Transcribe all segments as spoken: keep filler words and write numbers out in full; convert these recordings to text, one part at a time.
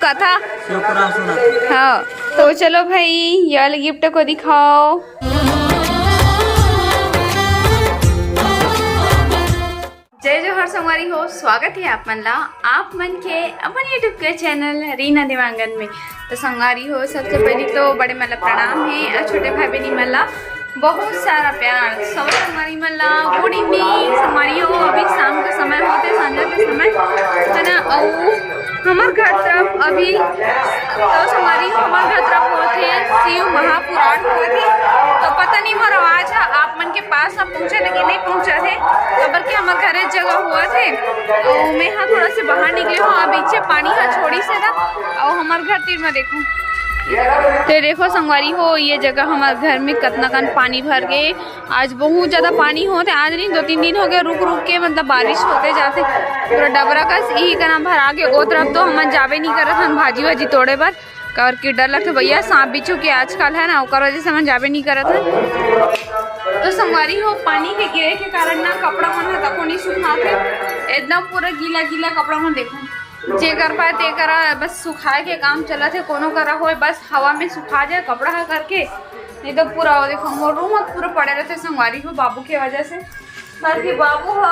कथा। हाँ, तो चलो भाई, ये वाले गिफ्ट को दिखाओ। जय जोहार संगवारी हो, स्वागत है आप मन ला, आप मन के अपन YouTube के चैनल रीना देवांगन में। तो संगवारी हो, सबसे पहली तो बड़े मन ला प्रणाम है और छोटे भाई बहनी मन ला बहुत सारा प्यार। सब संगवारी मन ला गुड इवनिंग। संगवारी हो, अभी शाम के समय होते, संझा के समय है ना। अउ हमर घर तरफ अभी तो संगवारी हो, हमर घर तरफ होते शिव महापुराण होते। तो पता नहीं मोर आवाज है आप मन के पास ना पहुंचे लेकिन नहीं पहुंचा थे, काबर के हमर घरे जगह हुआ थे। तो मैं हाँ थोड़ा से बाहर निकले हूँ, अब पीछे पानी हा छोड़ी से ना। अउ हमर घर तीर में देखो, ते देखो संगवारी हो, ये जगह हमर घर में कतना कन पानी भर गए। आज बहुत ज्यादा पानी होते, आज नहीं दो तीन दिन हो गए रुक रुक के, मतलब बारिश होते जाते। पूरा डबरा कस इही कना भरा के ओ तरफ तो हमन जाबे नहीं करत हन भाजी वाजी तोड़े बर, काबर के डर लगथे भैया सांप बिच्छू के आजकल है ना, ओकर वजह से हमन जाबे नहीं करत हन। तो संगवारी हो, पानी के गिरे के कारण ना कपड़ा मन ह तको नहीं सुखात हे, एकदम पूरा गीला गीला कपड़ा मन देखो। जे कर पाए ते करा, बस सुखाए के काम चलत हे, कोनो करा होए बस हवा में सुखा जाए कपड़ा ह करके, नहीं तो पूरा वो देखो मोर रूम ह पूरा पड़े रहते संगवारी हो बाबू के वजह से। बाकी बाबू ह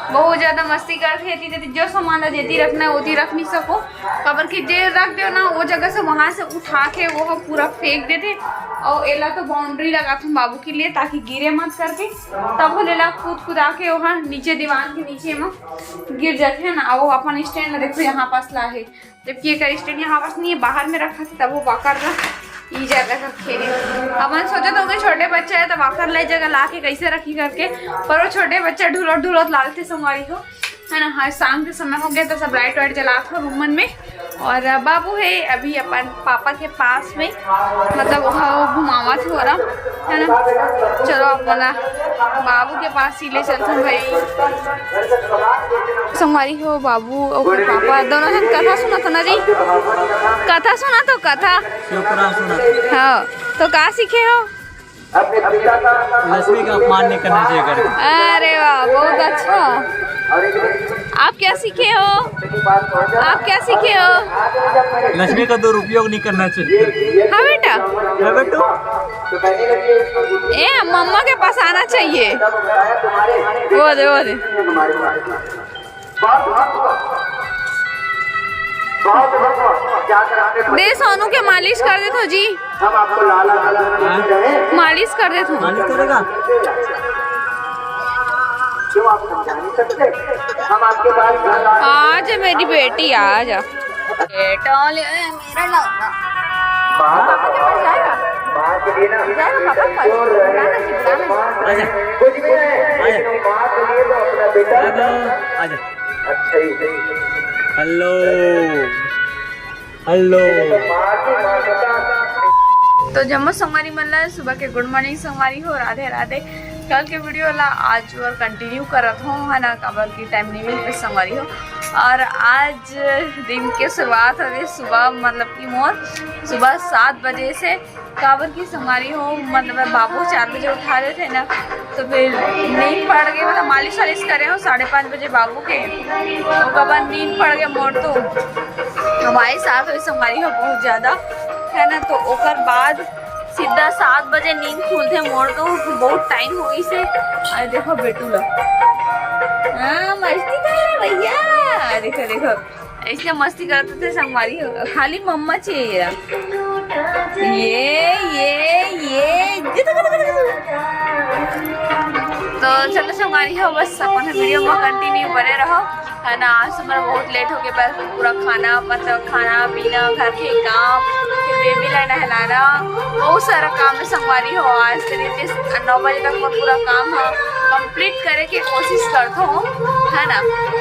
बहुत ज्यादा मस्ती करथे, एती तेती जो सामान ला जेती रखना है ओती रख नहीं सको, काबर कि जे रख दो ना वो जगह से वहां से उठा के वो ह पूरा फेंक देथे। और एला तो बाउंड्री लगाथन बाबू के लिए ताकि गिरे मत करके, तब हो लेला कूद कुदा के वहां नीचे दीवान के नीचे में गिर जाथे ना। वो अपन स्टैंड ला देखो यहाँ पास ला है, जबकि एकर स्टैंड यहाँ पास नहीं है, बाहर में रखा था, तब वो बाकर ला ई ज्यादा रखे है। अपन सोचत होंगे छोटे बच्चा है तो बाकर ला ई जगह ला के कैसे रखी करके, पर वो छोटे बच्चा ढुलत ढुलत लालते संगवारी हो, है ना। हाँ, शाम के समय हो गया तो सब लाइट वाइट जलात हो रूम मन में। और बाबू है अभी अपन पापा के पास में, मतलब वो घुमावत हो रहा है ना। चलो अपना बाबू के पास ही ले चलते हैं भाई। संगवारी हो, बाबू और पापा दोनों जन कथा सुनत हो ना जी, कथा सुनत हो, कथा। हाँ, तो का सीखे हो? लक्ष्मी का अपमान नहीं करना चाहिए करके। अरे वाह, बहुत अच्छा। आप क्या सीखे हो? आप क्या सीखे हो? लक्ष्मी का दुरुपयोग नहीं करना चाहिए। हाँ बेटा। हाँ बेटू। ए, मम्मा के पास आना चाहिए। वो दे, वो दे। दे सोनू के मालिश कर देथो जी। मालिश कर देथो। मालिश करेगा। आज मेरी बेटी, आ जा। बेटा ले, ए, मेरा लौंडा। जाएगा? जाएगा पापा के पास? बुलाना जी, बुलाना जी। आजा। आजा। आजा। हेलो। हेलो। तो जम्मो संगवारी मन ला सुबह के गुड मॉर्निंग संगवारी हो, राधे राधे। कल के वीडियो ला आज और कंटिन्यू करत हो, है ना, काबर की टाइम नहीं मिल पाए संगवारी हो। और आज दिन के शुरुआत हवे सुबह, मतलब कि मोर सुबह सात बजे से, काबर की संगवारी हो, मतलब बाबू चार बजे उठा देथे ना, तो फिर नींद पड़ गई, मतलब मालिश वालिश करे हो साढ़े पाँच बजे बाबू के, ओकर बाद नींद पड़ गई मोर तो। हमारे साथ हुई संगवारी हो बहुत ज्यादा, है ना, तो ओकर बाद सीधा सात बजे नींद खुलथे मोर तो, बहुत टाइम हो गई से। अरे देखो बेटू ला, हाँ मस्ती कर रहे भैया, देखो देखो। इसलिए मस्ती करत होथे संगवारी हो, खाली मम्मा चाहिए एला। ये, ये, ये। तो चलो संगवारी हो, बस अपन वीडियो में कंटिन्यू बने रहो, है ना। आज हमारा बहुत लेट हो गया, पर पूरा खाना, मतलब खाना पीना, घर के काम, फिर बेबी ला नहलाना, बहुत सारा काम है संगवारी हो। आज करीब नौ बजे तक मोर पूरा काम है, कंप्लीट करे के कोशिश करत हो, है ना।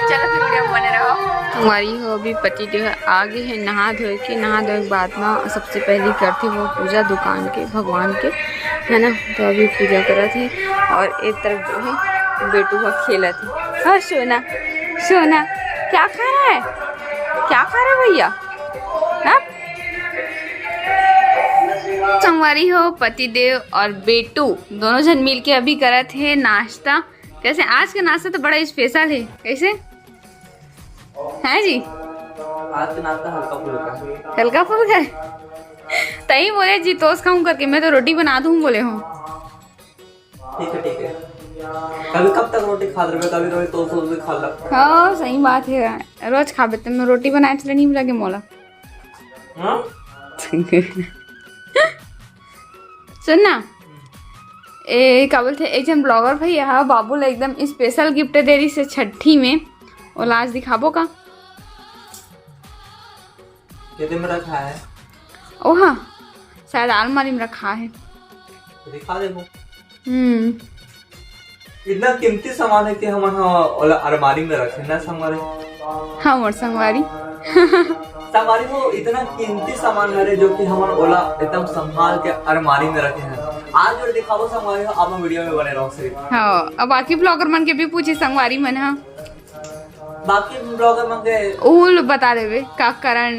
चलो फिर वीडियो में बने रहो। संगवारी हो, अभी पति देव आगे है नहा धोए के, नहा धोए के बाद में सबसे पहले करथे वो पूजा दुकान के, भगवान के, है ना। तो अभी पूजा करत है और एक तरफ जो है बेटू ह खेलत है। हाँ सोना, सोना क्या खा रहा है, क्या खा रहा है भैया? हाँ? संगवारी हो, पतिदेव और बेटू दोनों जन मिलके अभी करत हे नाश्ता। कैसे आज के नाश्ता तो बड़ा स्पेशल है, कैसे है जी? रात के नाश्ता हल्का फुल्का है। हल्का फुल्का है? तही बोले जी, toast खाऊं करके, मैं तो रोटी बना दूं बोले हूँ। ठीक है, ठीक है। कभी कब तक रोटी खात रहे, कभी कभी toast वोस्ट भी खा ला। हाँ, सही बात है। रोज खाबे तो मैं रोटी बनाए चले नहीं लगे मोला। हाँ? सुन ना, ए, का बोलथे, एक झन blogger भैया ह बाबू ला एकदम special gift दे रहिस हे छट्ठी में। ओला आज दिखाबो का? कितने में रखा है? ओहा, शायद आलमारी में रखा है। तो दिखा दे वो। हम्म। इतना कीमती सामान है कि हमन ह ओला अलमारी में रखे ना संगवारी। हाँ, मोर संगवारी। संगवारी हो, इतना कीमती सामान हरे जो कि हमन ओला एकदम संभाल के अलमारी में रखे हैं। आज जो दिखाबो संगवारी हो, आप मन video में बने रहो सिर्फ। हाँ, अब बाकी blogger मन के भी पूछी संगवारी मन ह। बाकी blogger मन के उ बता देबे का कारण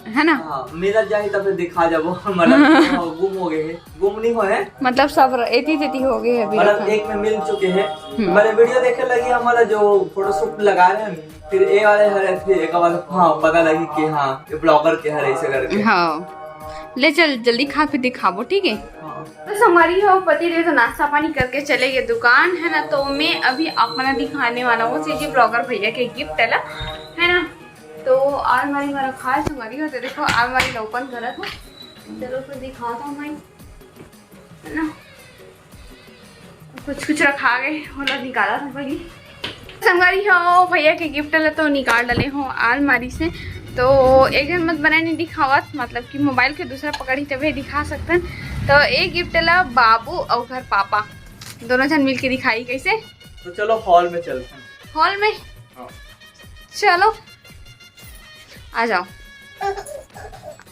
है ना? हाँ, मिलत जाही तब फिर दिखा जाबो। मतलब गुम हो गए है, गुम नहीं होए है। मतलब सब र-, एती तेती हो गए है अभी मतलब रखा। एक में मिल चुके हैं। हम्म। मैंने video देखे लगी हमारा जो photoshoot लगा रहे हैं, फिर ए वाले हरे, फिर एक वाले, हाँ, पता लगी कि हाँ, ये blogger के हरे ऐसे करके। हाँ, ले चल जल्दी खा फिर दिखाबो, ठीक है? हाँ। तो संगवारी हो, पति देव तो नाश्ता पानी करके चले गए दुकान, है ना। तो मैं अभी अपना दिखाने वाला हूँ सीजी blogger भैया के gift ला, है ना। तो अलमारी में रखा है संगवारी हो, तो देखो अलमारी ला open करत हूँ। चलो फिर दिखाता हूँ मैं, है ना। कुछ कुछ रखा गए, ओला निकाला था पहले। संगवारी हो, भैया के gift ला तो निकाल डाले हो अलमारी से। तो एक झन मत बनाए नहीं दिखावत, मतलब कि mobile के दूसरा पकड़ी तभी दिखा सकतन। तो एक gift ला बाबू और घर पापा दोनों झन मिलके दिखाई कैसे। तो चलो hall में चलते हैं। Hall में? हाँ। चलो, आ जाओ।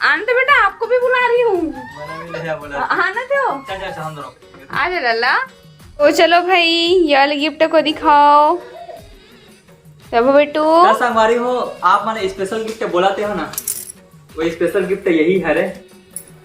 आने तो बेटा, आपको भी बुला रही हूँ। मैंने भी ले जा बोला। आ-, आने दो। चल, चल, चल, हम दोनों। आ जा लाला। तो चलो भाई, ये वाले gift को दिखाओ। देखो बेटू। का संगवारी हो, आप मने special gift बोलाते हो ना, वो special gift यही हरे।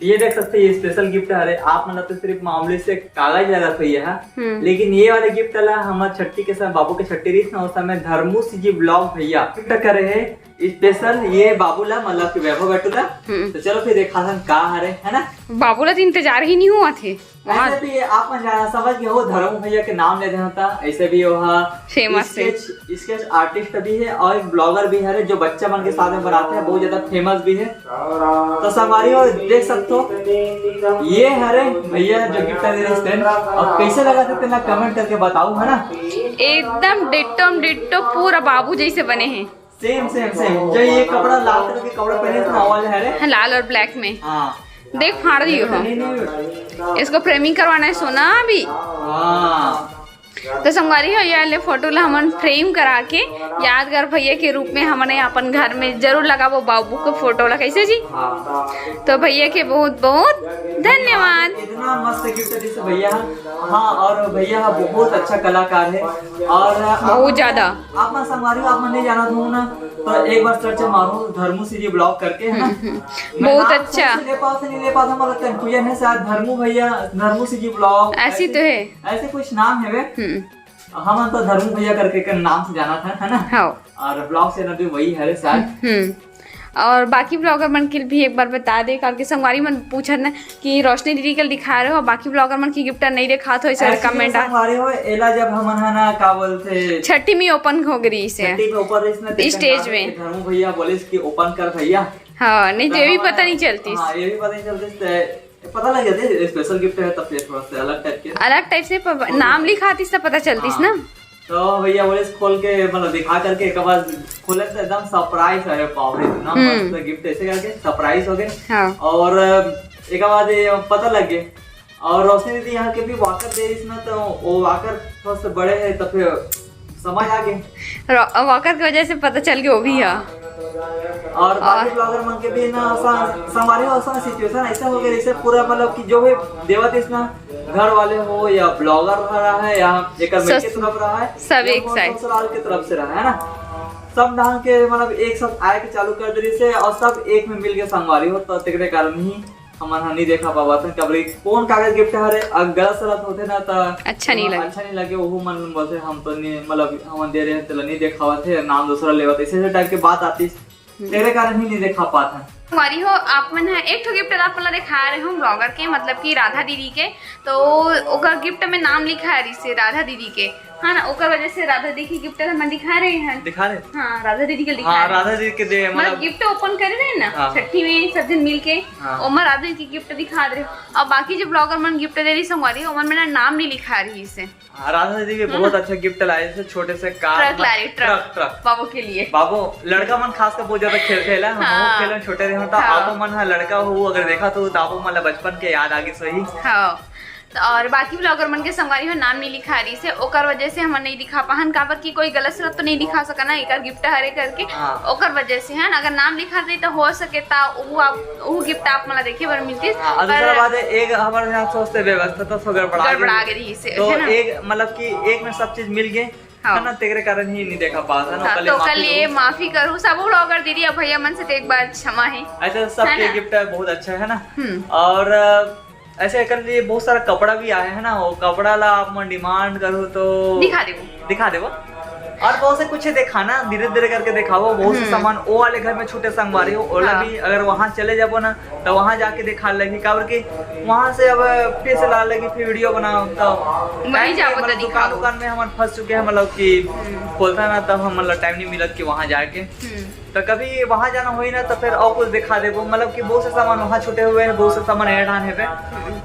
ये देख सकते हैं, ये special gift हरे। आप मन ला तो सिर्फ मामूली से कागज लगा हुई है, हम्म। लेकिन ये वाले gift ला हमारे छट्टी के समय, बाबू के छट्टी रही ना, उस समय धर्मू सीजी blog भैया gift करे है special। ये बाबू ला, मतलब कि वैभव बेटू ला। हम्म। तो चलो फिर देखा हम का हरे, है ना? बाबू ला तो इंतजार ही नहीं हुआ थे। वहाँ ऐसे भी आप मन जाना समझ गए हो, धर्मू भैया के नाम ले देना था। ऐसे भी वो, हाँ, famous है। Sketch, sketch artist भी है और एक blogger भी है जो बच्चा मन के साथ में बनाते हैं, बहुत ज्यादा famous भी है। तो संगवारी हो, देख सकते हो, ये हरे भैया जो gift दे रहे stand। अब कैसे लगा थे तेना comment करके बताओ, है ना? एकदम ditto ditto, पूरा बाबू जैसे बने हैं। Same, same, same। जो ये कपड़ा, लाल कलर के कपड़ा पहने थे ना, वो वाले हरे? हाँ, लाल और black में। हाँ। देख, फाड़ दियो हो। नहीं, नहीं, नहीं। इसको framing करवाना है सोना अभी। हाँ। तो संगवारी हो, ये वाले photo ला हमन frame करा के यादगार भैया के रूप में हमन अपन घर में जरूर लगाबो बाबू के photo ला। कैसे जी? हाँ। तो भैया के बहुत बहुत धन्यवाद। इतना मस्त gift है जैसे भैया। हाँ, और भैया बहुत अच्छा कलाकार है और बहुत ज्यादा। आप मन संगवारी हो, आप मन नहीं जानत हो ना, तो एक बार search मारो धर्मू सीजी blog करके, है ना? हम्म, हम्म। मैं बहुत नाम अच्छा। सही से ले पाओ, से नहीं ले पाओ, हमारा confusion है शायद। धर्मू भैया, धर्मू सीजी blog, ऐसी ऐसे, तो है। ऐसे कुछ नाम है वे। हम्म। हम तो धर्मू भैया करके के नाम से जाना था, है ना? हाँ। और blog channel भी वही है शायद। हम्म। और बाकी blogger मन के भी एक बार बता दे, काबर के संगवारी मन पूछत ना कि रोशनी दीदी के दिखा रहे हो, बाकी blogger मन के gift नहीं दिखात हो, इसे ऐसे comment आ। संगवारी हो, एला जब हमन है ना, का बोलते, छठी में open हो गई से। छठी में open रहिस ना, stage में। धर्मू भैया बोलिस कि open कर भैया। हाँ, नहीं तो ये भी पता नहीं चलती। हाँ, ये भी पता नहीं चलती, तो पता लग जाते special gift है, तब ये थोड़ा सा अलग type के। अलग type से प-, नाम लिखातीस तो पता चलतीस ना। तो भैया बोले खोल के, मतलब, दिखा करके एक बार खोले तो एकदम surprise है, बाप रे, इतना हम्म। मस्त gift ऐसे करके surprise हो गए। हाँ। और एक बार ये पता लग गए। और रोशनी दीदी यहाँ के भी walker दे इसमें, तो वो walker थोड़ा सा बड़े है, तो फिर समझ आ गए। रो-, walker की वजह से पता चल गया वो भी है। और बाकी और blogger मन के भी ना, ऐसा, संगवारी हो, ऐसा situation ऐसा हो गया, जैसे पूरा, मतलब कि जो भी देवत इस ना, घर वाले हो या blogger रहा है या एक सस-, के तरफ रहा है, सब या एक वो side। ससुराल के तरफ से रहा है ना, सब धाम के, मतलब, एक साथ आए के चालू कर दे रही से और सब एक में मिल के संगवारी हो, तो तेकरे कारण ही हमन ह नहीं देखा पावत है, कबरे कौन कागज gift हरे, अगर गलत सलत होते ना, तो अच्छा नहीं लगे। अच्छा नहीं लगे, वो मन बोलते, हम तो नहीं, मतलब, हमन दे रहे हैं, तेला नहीं देखावत है, नाम दूसरा लेवत, ऐसे, ऐसे type के बात आती। तेरे कारण ही नहीं दिखा पात हन। संगवारी हो, आप मन ह एक ठो गिफ्ट आप मन ला दिखा रहे हो ब्लॉगर के, मतलब कि राधा दीदी के। तो ओकर गिफ्ट में नाम लिखा रहिसे राधा दीदी के, है ना? ओकर वजह से राधा दीदी के गिफ्ट हमन दिखा रहे हैं। दिखा रहे? हाँ, राधा दीदी के दिखा हाँ, रहे हैं। राधा दीदी के दे, मतलब मतलब गिफ्ट ओपन करे रहे ना, हाँ। छठी में सब जन मिल के हाँ। ओमा राधा दीदी के गिफ्ट दिखा रहे हो। और बाकी जो ब्लॉगर मन गिफ्ट दे रही संगवारी, ओमन में ना नाम नहीं लिखा रहिसे। हाँ, राधा दीदी भी है बहुत ना? अच्छा गिफ्ट लाए, जैसे छोटे से कार, ट्रक ला रही, ट्रक। Truck, truck. बाबू के लिए। बाबू, लड़का मन खासकर बहुत ज्यादा खेलथे ला, हम हाँ। खेलन छोटे रहे तो हाँ। आपो मन हा लड़का हो, अगर देखा तो, तो आपो मन ला बचपन के याद आगे सही। हाँ। तो और बाकी ब्लॉगर मन के संगवारी हो नाम नहीं लिखा रहिसे, ओकर वजह से हमन नहीं दिखा पाहन, काबर कि कोई गलत सलत तो नहीं दिखा सकना, एकर गिफ्ट हरे करके, हाँ। ओकर वजह से है ना, अगर नाम लिखा रही तो हो सके ता वो आप, वो गिफ्ट आप मन ला देखे बर मिलतिस। हाँ, और दूसरा बात है, एक हमारे यहाँ सोचते व्यवस्था तो सब गड़बड़ा गड़बड़ा गई। गई रहिसे, तो है ना? एक मतलब कि एक में सब चीज मिल गए, हाँ। है ना, तेरे कारण ही नहीं देखा पास, है ना, हाँ, ओकर लिए तो माफी कल ये करो। माफी करूँ सब ब्लॉगर दीदी और भैया मन से, तो एक बार क्षमा है। ऐसे है सबके ना? गिफ्ट है, बहुत अच्छा है ना। हम्म। और अ, ऐसे एकर लिए बहुत सारा कपड़ा भी आया है ना, वो कपड़ा ला आप मन डिमांड करो तो दिखा देबो। दिखा देबो। और बहुत से कुछ दिखाना, धीरे धीरे करके दिखाओ। बहुत से हम्म। सामान वो वाले घर में छूटे संगवारी हो, ओला हाँ। भी अगर वहाँ चले जाबो ना, तो वहाँ जाके दिखा लेगी, काबर कि वहाँ से अब फिर से ला लेगी, फिर वीडियो बनाओ, तो वहीं time जाबो नहीं, तो मतलब दुकान दिखाओ। दुकान में हमन फंस चुके हैं, मतलब कि हम्म। बोलता ना, तब हम मतलब टाइम नहीं मिलत कि वहाँ जाके। हम्म। तो कभी वहाँ जाना होई ना, तो फिर और कुछ दिखा देबो, मतलब कि बहुत से सामान वहाँ छूटे हुए हैं, बहुत से सामान एड आन हेबे।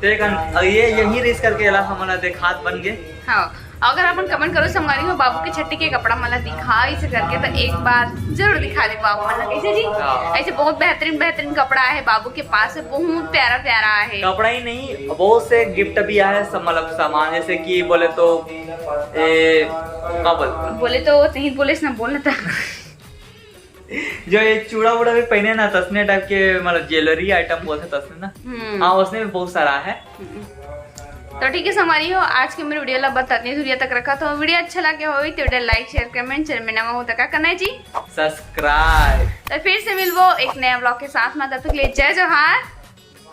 तो एक अन-, ये यही रिस्क करके एला हमन ला दिखात बन गए। हाँ, अगर अपन कमेंट करो संगवारी हो, बाबू के छट्टी के कपड़ा मन ला दिखा इसे करके, तो एक बार जरूर दिखा देबो आप मन ला। कैसे जी? हाँ। ऐसे बहुत बेहतरीन, बेहतरीन कपड़ा है बाबू के पास, बहुत प्यारा, प्यारा है। कपड़ा ही नहीं, बहुत से गिफ्ट भी आए हैं, सब मतलब सामान, जैसे कि बोले तो, ए, का बोल? बोले तो नहीं बोले ना, बोलना था। जो ये चूड़ा वूड़ा भी पहने ना, तसने टाइप के, मतलब ज्वेलरी आइटम बोलते तसने ना। हम्म। हाँ, उसने भी बहुत सारा है। हम्म। तो ठीक है संगवारी हो, आज के मेरे वीडियो ला बस इतनी दूरिया तक रखा। तो वीडियो अच्छा लगे हो तो वीडियो लाइक, शेयर, कमेंट, चैनल में नवा हो तो का करना है जी? सब्सक्राइब। तो फिर से मिलबो एक नया ब्लॉग के साथ में, तब तक के लिए जय जोहार।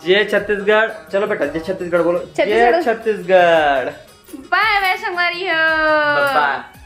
जय छत्तीसगढ़। चलो बेटा, जय छत्तीसगढ़ बोलो। छत्तीसगढ़। जय छत्तीसगढ़। बाय बाय संगवारी हो। बाय बाय।